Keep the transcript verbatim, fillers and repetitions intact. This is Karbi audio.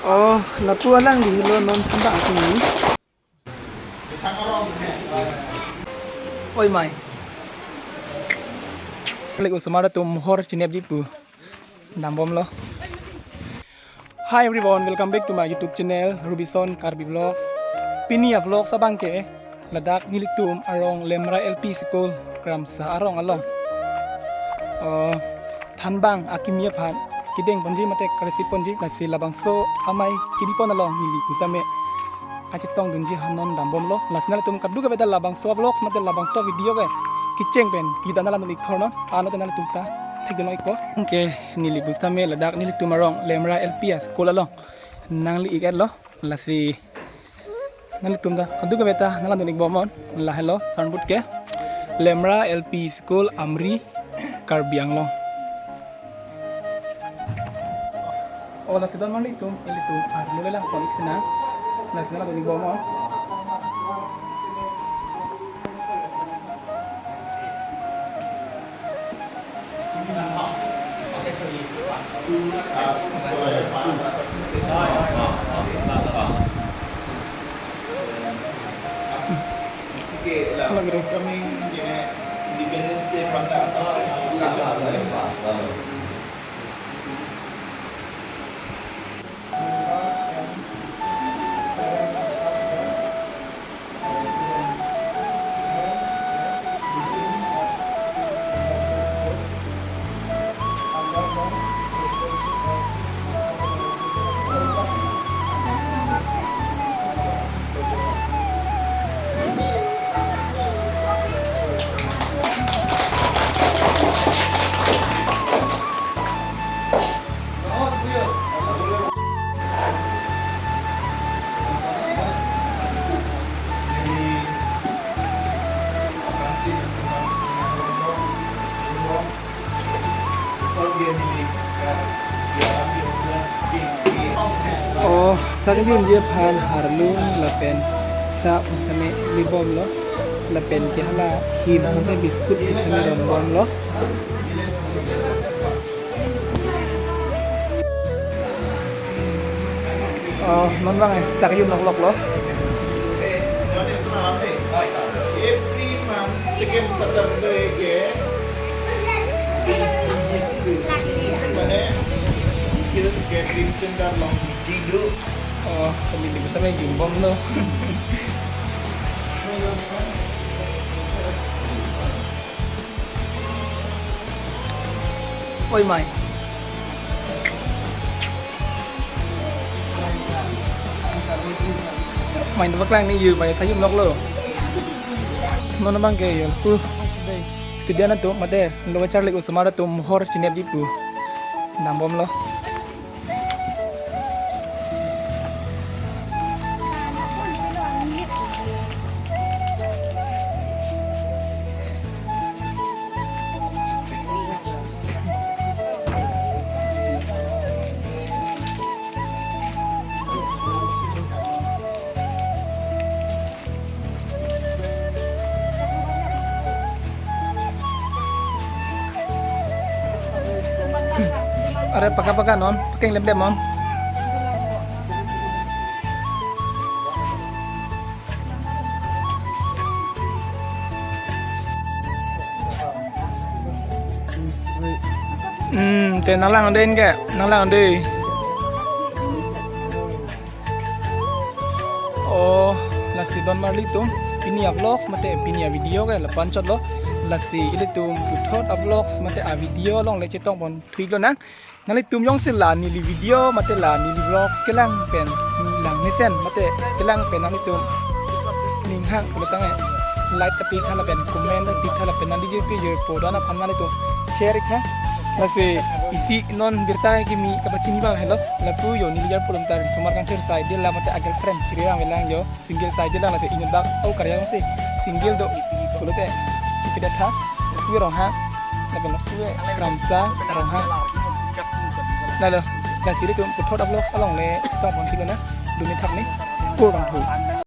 Oh, lapu alang di helo non thanbang akimi. Oi mai. Klik osomar atum mohor chinep jipu. Dambomlo. Hi everyone, welcome back to my YouTube channel, Rubison Karbi Vlogs. Pini a-vlogs abang ke ladak nelitum arong Lemra L P School, Kramsa arong along. Oh, thanbang akimi aphan kedeng ponji mate karisi ponji, lasi labangso amei kidi pon along neli pusitame kachetongdunji ha non dambomlo. Lasi nanglitum kadokave ta labangso vlogs mate labangso video ke kecheng pen kida nanglitum ik thornon, ano ta nanglitum ta thekdun ikpo. Anke neli pusitame ladak nelitum arong Lemra L P a-school along nangli ik-etlo. Lasi nanglitum ta kadokave ta nanglitum ik bomnon. Lahelo signboard ke, Lemra L P School, Amri, Karbi Anglong. Oh, lasi don marli atum, ilitum arlo le lang konik sina. Lasi nanglitum ik bomnon. Hello, Guru. Upcoming, you know, Independence Day panda asal. Oh, sakjun je phan harlung lapen sa pusitame libomlo, lapen ke hala him mate biscuit pusitame ronbomlo. Oh, non bang eh, sakjun nok loklo. Every month, second Saturday ke, mane, Hills Gathering Center along meeting do. Oh, pemilih besar ni jumbom lo. Oi mai. Mai nang paklang ni yu mai, sayum nok lo. Non bang ke yu. Uh. Student atum mate lo charli osomar atum mohor chinep jipu. Dambomlo. Are paka paka non, paking lem lem non. Hmm, te nanglang dei ke, nanglang dei. Oh, lasi don marli atum, pini a-vlog mate pini a-video ke lapu-an chotlo. Lasi ilitum puthot a-vlog mate a-video along le chetong pon thuik lonang. Nanglitum jongsi la neli video mate la neli vlogs kelang pen, lang mesen mate kelang pen nanglitum ning hang pulo tangte like ta pitha lapen comment ta pitha lapen nangli je pi je po don aphan nanglitum share ik tha. Lasi isi non birta kimi kapachini abang helo. Lapu yo neli jar pulum tar sumar kan share sai dia la mate a-girlfriend chiri rang velang yo. Single side lang lasi inut bak au karya si single do pulote chikida tha, kue Ronghang lapen kue Kramsa Ronghang. Lalo, lasi ilitum puthot a-vlog along le tong pon thulo na, duni thak ni, kurang thu.